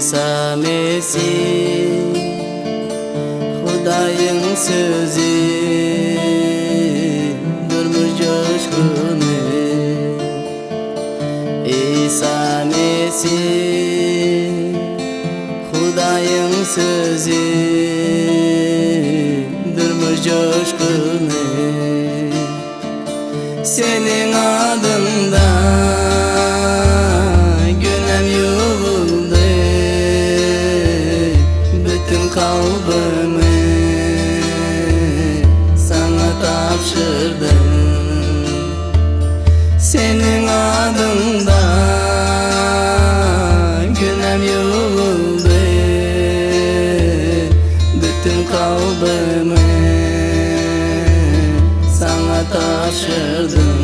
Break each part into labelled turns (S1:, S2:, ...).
S1: Isa Mesih Hudaýyň sözi Durmuş joşguny Isa Mesih Hudaýyň sözi Durmuş joşguny Seniň adyňda günäm ýuwuldy, Bütin kalbymy Saňa tabşyrdym. Seniň adyňda günäm ýuwuldy, Bütin kalbymy Saňa tabşyrdym.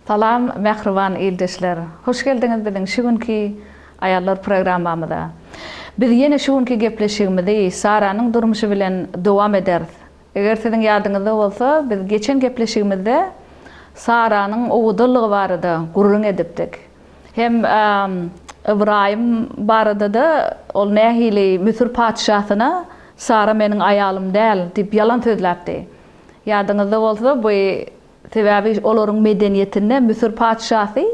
S2: Salam mähriban ildeşler! Hoş geldiňiz biziň şu günki Aýallar programmamyza. Biz ýene şu günki gepleşigimizi Saranyň durmuşy bilen dowam ederis. Eger siziň ýadyňyzda bolsa, biz geçen gepleşigimizde Saranyň owadanlygy barada gürrüň edipdik. Hem Ybraýym barada-da ol nähili Müsür patyşasyna Sara meniň aýalym däl diýip ýalan sözläpdi. Ýadyňyzda bolsa, bu sebäbi olaryň medeniýetinde Müsür patyşasy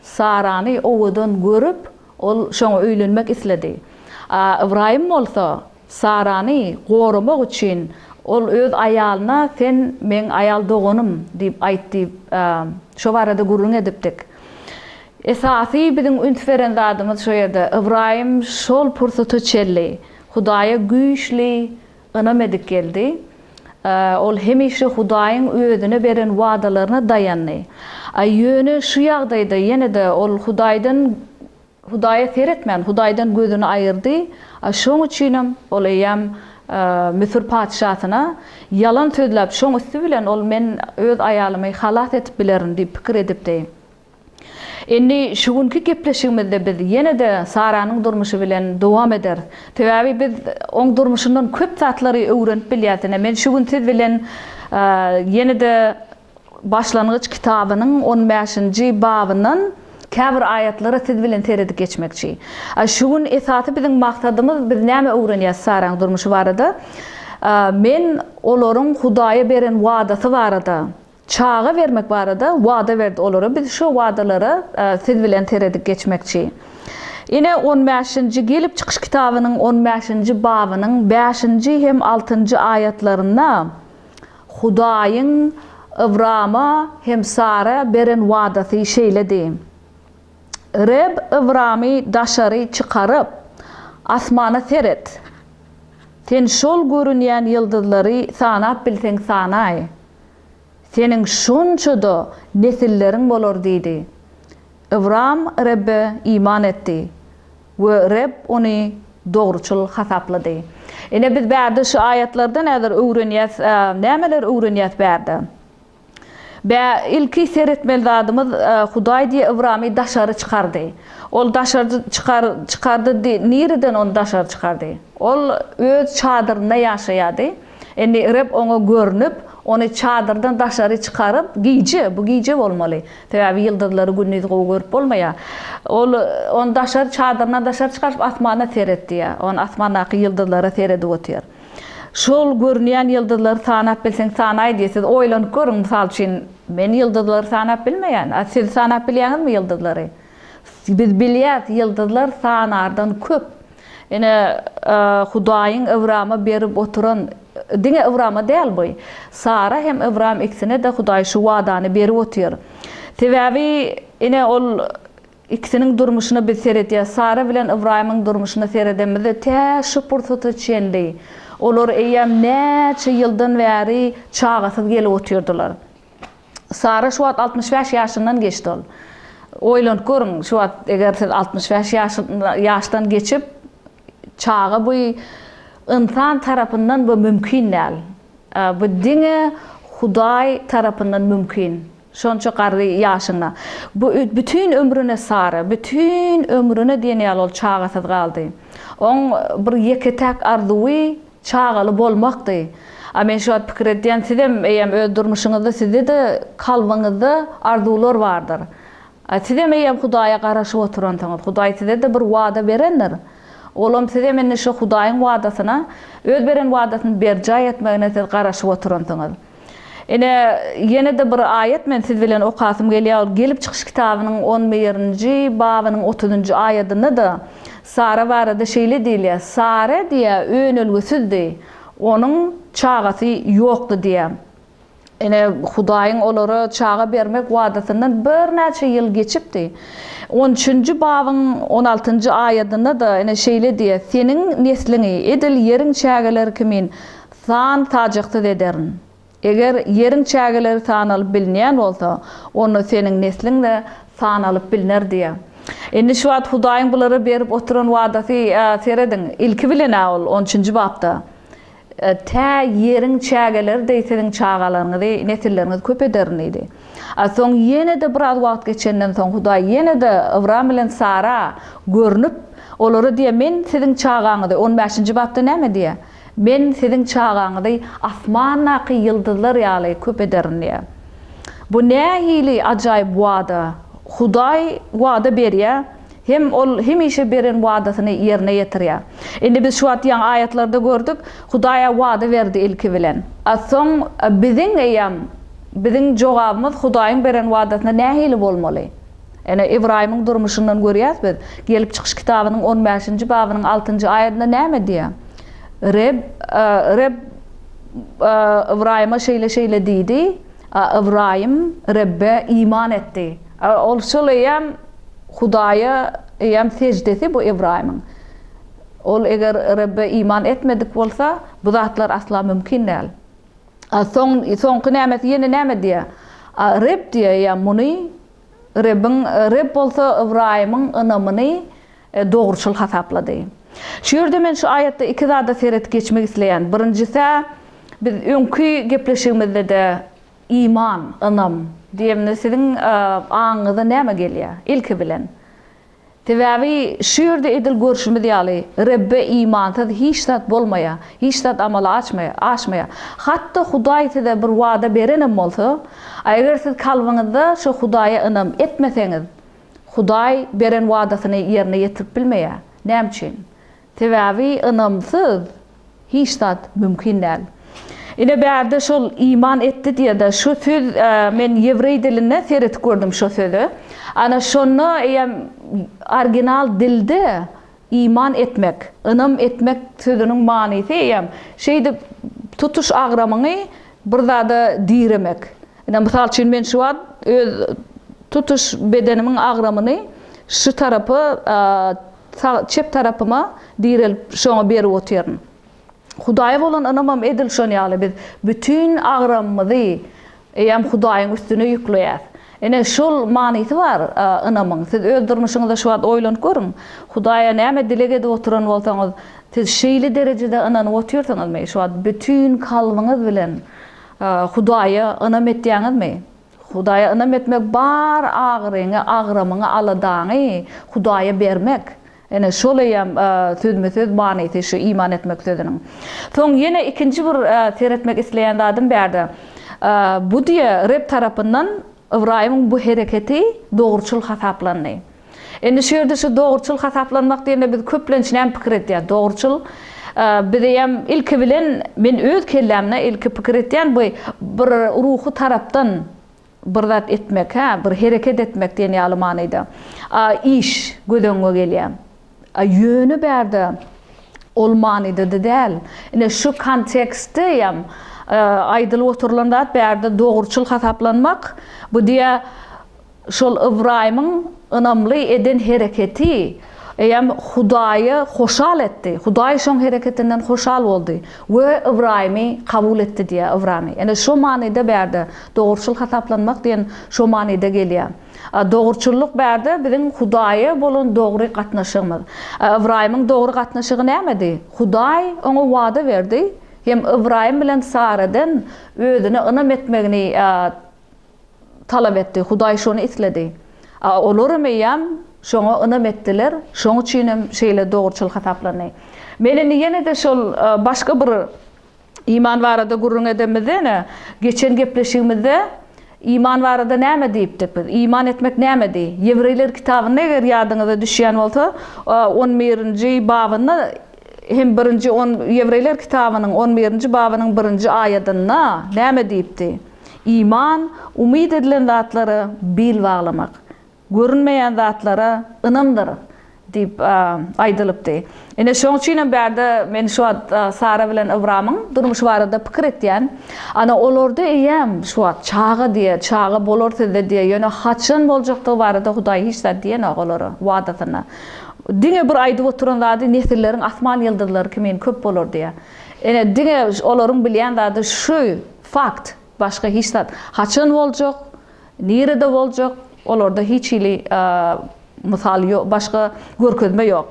S2: Sarany owadan görüp, ol şoňa öýlenmek isledi. A Ybraýym bolsa Sarany goramak üçin ol öz aýalyna sen meň aýal doganym diýip aýt diýip, şo barada gürrüň edipdik. Esasy biziň üns beren zadymyz şo ýerde Ybraýym şol pursata çenli Hudaýa güýçli ynam edip geldi. Ol hemişe Hudaýyň özüne beren wadalaryna daýandy. Ýöne şu ýagdaýda ýene-de ol Hudaýdan Hudaýa seretmän, Hudaýdan gözüni aýyrdy, a şoň üçinem ol eýýäm Müsür patyşasyna ýalan sözläp, şoň üsti bilen ol men öz aýalymy halas edip bilerin diýip pikir edipdi. Indi şu günki gepleşigimizde biz ýene-de Saranyň durmuşy bilen dowam ederis. Sebäbi biz oň durmuşyndan köp zatlary öwrenip bilýäris. Ine, men şu gün siz bilen ýene-de Başlangyç kitabynyň on bäşinji babyndan käbir aýatlara siz bilen seredip geçmekçi. A şu gün esasy biziň maksadymyz biz näme öwrenýäs Saraň durmuşy barada? Men olaryň Hudaýa beren wadasy barada, çaga bermek barada wada berdi olara. Biz şo wadalara siz bilen seredip geçmekçi. Ine on bäşinji Gelip çykyş kitabynyň on bäşinji babynyň bäşinji hem altynjy aýatlarynda Hudaýyň Ybrama hem Sara beren wadasy şeýledi, Reb Ybramy daşary çykaryp, Asmana seret! Sen şol görünýän ýyldyzlary sanap bilseň sanaý. Seniň şonça-da nesilleriň bolar diýdi. Ybram Rebbe iman etdi we Reb ony dogruçyl hasaplady. Ine, biz bärde şu aýatlardan häzir öwrenýäs, nämeler öwrenýäs bärde? Bä, ilki seretmeli zadymyz, Hudaý diýe Ybramy daşary çykardy. Ol daşary çykar, çykardy di, nireden ony daşary çykardy? Ol öz çadyrynda ýaşaýardy. Indi Reb oňa görnüp, ony çadyrdan daşary çykaryp, gije, bu gije bolmaly, sebäbi ýyldyzlary gündiz gowy görüp bolmaýar. Ol ony daşary, çadyryndan daşary çykaryp, asmana seret diýýär. Ony asmandaky ýyldyzlara seredip otyr. Şol görünýän ýyldyzlary sanap bilseň, sanaý diýýär. Siz oýlanyp görüň, mysal üçin, men ýyldyzlary sanap bilmeýän. A siz sanap bilýäňizmi ýyldyzlary? Biz bilýäris, ýyldyzlar sanardan köp. Ine, Hudaýyň Ybrama berip oturan, diňe Ybrama däl bu, Sara hem Ybram ikisine-de Hudaý şu wadany berip otyr. Sebäbi, ine, ol ikisiniň durmuşyna biz seredýäs. Sara bilen Ybraýymyň durmuşyna seredenimizde, tä şu pursata çenli olar eýýäm näçe ýyldan bäri çagasyz gelip otyrdylar. Sara şu wagt 65 ýaşyndan geçdi ol. Oýlanyp görüň, şu wagt eger siz 65 ýaş ýaşdan geçip çaga bu ynsan tarapyndan bu mümkin däl. Bu diňe Hudaý tarapyndan mümkin. Şonça garry ýaşynda. Bu bütin ömrüne Sara, bütin ömrüne diýen ýaly ol çagasyz galdy. Oň bir ýeke-täk arzuwy Çagaly bolmakdy. A men şu wagt pikir edýän, sizem eýýäm öz durmuşyňyzda sizde-de kalbyňyzda arzuwlar bardyr. A sizem eýýäm Hudaýa garaşyp oturansyňyz. Hudaý size-de bir wada berendir. Olam sizem indi şo Hudaýyň wadasyna, öz beren wadasyny berjaý etmegine siz garaşyp oturansyňyz. Ine, ýene-de bir aýat men siz bilen okasym gelýär. Ol Gelip çykyş kitabynyň on birinji babynyň otuzynjy aýadynda-da Sara barada şeýle diýilýär, Sara diýýär, önelgesizdi, onuň çagasy ýokdy diýýär. Ine, Hudaýyň olara çaga bermek wadasyndan birnäçe ýyl geçipdi. On üçünji babyň on altynjy aýadynda-da ine şeýle diýýär, Seniň nesliňi edil ýeriň çägeleri kimin san-sajaksyz ederin. Eger ýeriň çägeleri sanalyp bilinýän bolsa, onda seniň nesliň-de sanalyp bilner diýýär. Indi şu wagt Hudaýyň bulara berip oturan wadasy, serediň, ilki bilen-ä ol on üçünji bapda, Tä ýeriň çägeleri deý siziň çagalaryňyzy, nesilleriňizi köp ederin diýdi. A soň ýene-de biraz wagt geçenden soň Hudaý ýene-de Ybram bilen Sara görnüp, olara diýýär, Men siziň çagaňyzy, on bäşinji bapda näme diýýär? Men siziň çagaňyzy asmandaky ýyldyzlar ýaly köp ederin diýýär. Bu nähili ajaýyp wada! Hudaý wada berýär, hem Ol hemişe beren wadasyny ýerine ýetirýär. Indi biz şu wagt ýaňy aýatlarda gördük, Hudaý-a wada berdi ilki bilen. A soň biziň eýýäm, biziň jogabymyz Hudaýyň beren wadasyna nähili bolmaly? Ine, Ybraýymyň durmuşyndan görýäs biz. Gelip çykyş kitabynyň on bäşinji babynyň altynjy aýadynda näme diýýär? Reb, Reb Ybraýyma şeýle-şeýle diýdi, a Ybraýym Rebbe iman etdi. Ol şol eýýäm Hudaýa eýýäm seždesi bu Ybraýymyň. Ol eger Rebbe iman etmedik bolsa, bu zatlar asla mümkin däl. A soň, soňky nämesi ýene näme diýýär? A Reb diýýär eýýäm muny, Rebbiň, Reb bolsa Ybraýymyň ynamyny dogruçyl hasaplady. Şu ýerde men şu aýatda iki zada seredip geçmek isleýän. Birinjisi, biz öňki gepleşigimizde-de iman, ynam diýemde siziň aňyňyza näme gelýär ilki bilen? Sebäbi şu ýerde edil görşümiz ýaly, Rebbe imansyz hiç zat bolmaýar, hiç zat amala açmaýar, aşmaýar. Hat-da Hudaý size bir wada berenem bolsa, a eger siz kalbyňyzda şo Hudaýa ynam etmeseňiz, Hudaý beren wadasyny ýerine ýetirip bilmeýär. Näme üçin? Sebäbi ynamsyz hiç zat mümkin däl. Ine bärde şol iman etdi diýede şu söz men ýewreý dilinde seretip gördüm şo söze. Ana şonda eýýäm original dilde iman etmek, ynam etmek sözüniň manysy eýýäm şeýdip tutuş agramyňy bir zada diremek. Ine mysal üçin men şu wagt öz tutuş bedenimiň agramyny şu tarapa Sag, çep tarapyma direlip, şoňa berip otyryn. Hudaýa bolan ynamam edil şon ýaly, biz bütin agramymyzy eýýäm Hudaýyň üstüne ýükleýäs. Ine, şol manysy bar ynamyň. Siz öz durmuşyňyzda şu wagt oýlanyp görüň. Hudaýa näme dileg edip oturan bolsaňyz, siz şeýle derejede ynanyp otyrsyňyzmy? Şu wagt bütin kalbyňyz bilen Hudaýa ynam etýäňizmi? Hudaýa ynam etmek bar agyryňy, agramyňy, aladaňy Hudaýa bermek. Ine, şol eýýäm sözme-söz manysy şu iman etmek sözüniň. Soň ýene ikinji bir seretmek isleýän zadym bärde. Bu diýe Reb tarapyndan Ybraýymyň bu hereketi dogruçyl hasaplandy. Indi şu ýerde şu dogruçyl hasaplanmak diýende biz köplenç näme pikir edýäs? Dogruçyl biz eýýäm ilki bilen men öz kellämde ilki pikir etýän bu bir ruhy tarapdan bir zat etmek, hä, bir hereket etmek diýen ýaly manyda. A iş göz öňüňe gelýär. A ýöne bärde ol manyda-da däl. Ine şu kontekstde eýýäm aýdylyp oturylan zat bärde dogruçyl hasaplanmak bu diýä Şol Ybraýymyň ynamly eden hereketi eýýäm Hudaýy hoşal etdi. Hudaý şoň hereketinden hoşal boldy we Ybraýymy kabul etdi diýýär, Ybramy. Ine, şo manyda bärde dogruçyl hasaplanmak diýen şo manyda gelýär. A dogruçyllyk bärde biziň Hudaýa bolan dogry gatnaşygymyz. A Ybraýymyň dogry gatnaşygy nämedi? Hudaý oňa wada berdi hem Ybraýym bilen Saradan özüne ynam etmegini talap etdi. Hudaý şony isledi. A olaram eýýäm şoňa ynam etdiler, şoň üçinem şeýle dogruçyl hasaplandy. Men indi ýene-de şol başga bir iman barada gürrüň edemizde, ine, geçen gepleşigimizde. Iman barada näme diýipdik biz? Iman etmek nämedi? Ýewreýler kitabynda eger ýadyňyza düşýän bolsa, on birinji babynda hem birinji on Ýewreýler kitabynyň on birinji babynyň birinji aýadynda näme diýipdi? Iman, umyt edilen zatlara bil baglamak. Görünmeýän zatlara ynamdyr diýip aýdylypdy. Ine, şoň üçin hem bärde men şu wagt Sara bilen Ybramyň durmuşy barada pikir etýän. Ana, olarda eýýäm şu wagt çaga diýýär, çaga bolar sizde diýýär, ýöne haçan boljakdygy barada Hudaý hiç zat diýenok olara wadasynda. Diňe bir aýdyp oturan zady nesilleriň asman ýyldyzlary kimin köp bolar diýýär. Ine, diňe olaryň bilýän zady şu fakt, başga hiç zat. Haçan boljak, Nirede boljak, olarda hiç hili mysal ýok, başga görkezme ýok.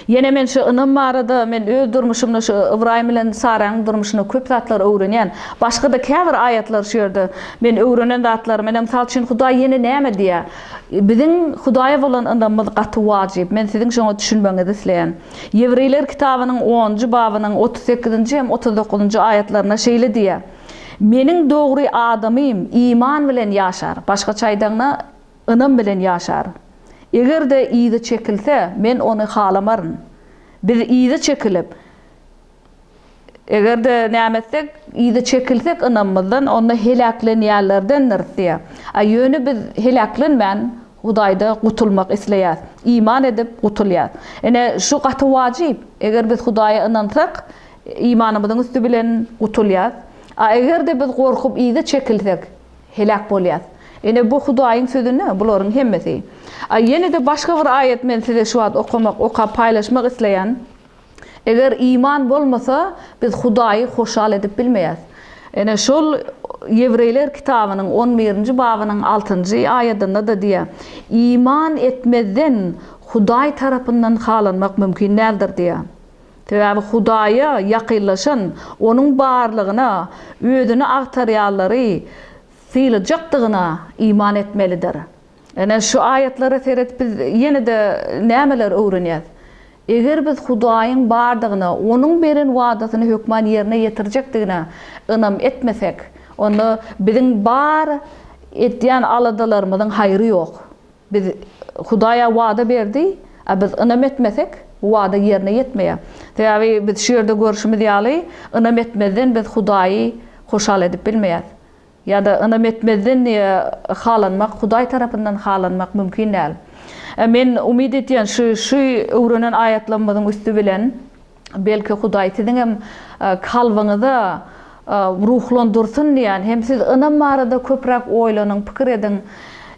S2: Ýene men şu ynam barada, men öz durmuşymda şu Ybraýym bilen Saranyň durmuşynda köp zatlar öwrenýän. Başga-da käbir aýatlar şu ýerde men öwrenen zatlarym, ine mysal üçin Hudaý ýene näme diýýär? Biziň Hudaýa bolan ynamymyz gaty wajyp. Men siziň şoňa düşünmegiňizi isleýän. Ýewreýler kitabynyň onunjy babynyň 38-nji hem 39-njy aýatlarynda şeýle diýýär. Meniň dogry adamym iman bilen ýaşar, başgaça aýdaňda, ynam bilen ýaşar. Eger-de yza çekilse, men ony halamaryn. Biz yza çekilip, eger-de näme etsek, yza çekilsek ynamymyzdan, onda heläklenýänlerdendiris diýýär. A ýöne biz heläklenmän, Hudaýda gutulmak isleýäs. Iman edip gutulýas. Ine, şu gaty wajyp. Eger biz Hudaýa ynansak, Imanymyzyň üsti bilen gutulýas. A eger-de biz gorkup yza çekilsek, heläk bolýas. Ine bu Hudaýyň sözünde bularyň hemmesi. A ýene-de başga bir aýat men size şu wagt okamak, okap paýlaşmak isleýän. Eger iman bolmasa, biz Hudaýy hoşal edip bilmeýäs. Ine şol Ýewreýler kitabynyň on birinji babynyň altynjy aýadynda-da diýýär, Iman etmezden Hudaý tarapyndan halanmak mümkin däldir diýýär. Sebäbi Hudaýa ýakynlaşan, Onuň barlygyna, özüni agtarýanlary sylajakdygyna iman etmelidir. Ine, şu aýatlara seredip biz ýene-de nämeleri öwrenýäris? Eger biz Hudaýyň bardygyna, Onuň beren wadasyny hökman ýerine ýetirjekdigine ynam etmesek, onda biziň bar edýän aladalarymyzyň haýry ýok. Biz Hudaýa wada berdi, a biz ynam etmesek, bu wada ýerine ýetmeýär. Sebäbi biz şu ýerde görşümiz ýaly, ynam etmezden biz Hudaýy hoşal edip bilmeýäris. Ýa-da ynam etmezden halanmak, Hudaý tarapyndan halanmak mümkin däl. Men umyt edýän, şu şu öwrenen aýatlarymyzyň üsti bilen, Belki Hudaý siziňem kalbyňyza ruhlandyrsyn diýýän. Hem siz ynam barada köpräk oýlanyň, pikir ediň.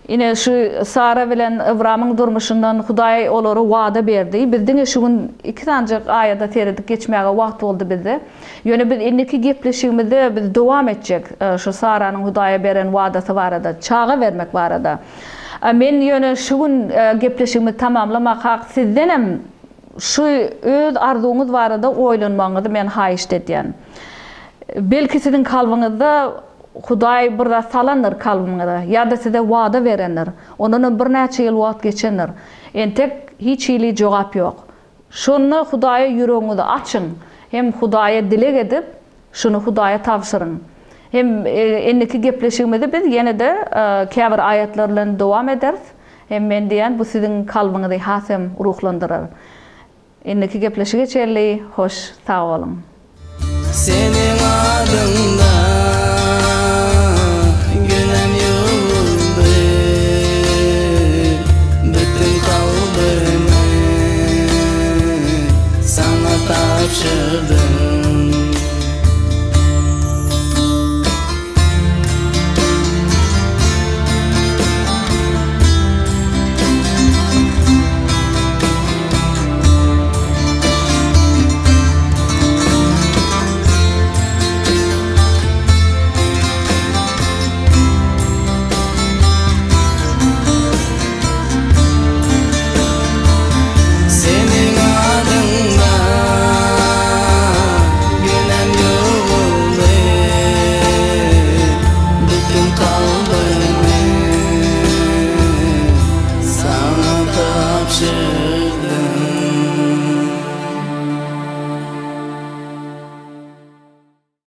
S2: Ine, şu Sara bilen Ybramyň durmuşyndan Hudaý olara wada berdi. Biz diňe şu gün iki sanyjak aýada seredip geçmäge wagt boldy bizde. Ýöne biz indiki gepleşigimizde biz dowam etjek şu Saranyň Hudaýa beren wadasy barada, çaga bermek barada. Men ýöne şu gün gepleşigimizi tamamlamakak sizdenem Şu öz arzuwyňyz barada oýlanmagyňyzy men haýyşt edýän. Belki siziň kalbyňyzda Hudaý bir zat salandyr kalbyňyza ýa-da size wada berendir. Ondanam birnäçe ýyl wagt geçendir. Entek hiç hili jogap ýok. Şonda Hudaýa ýüregiňizi açyň hem Hudaýa dileg edip, şuny Hudaýa tabşyryň. Hem indiki gepleşigimizi biz ýene-de käbir aýatlar bilen dowam ederis. Hem men diýýän bu siziň kalbyňyzy has hem ruhlandyrar. Indiki gepleşige çenli hoş sag boluň.
S1: Seni.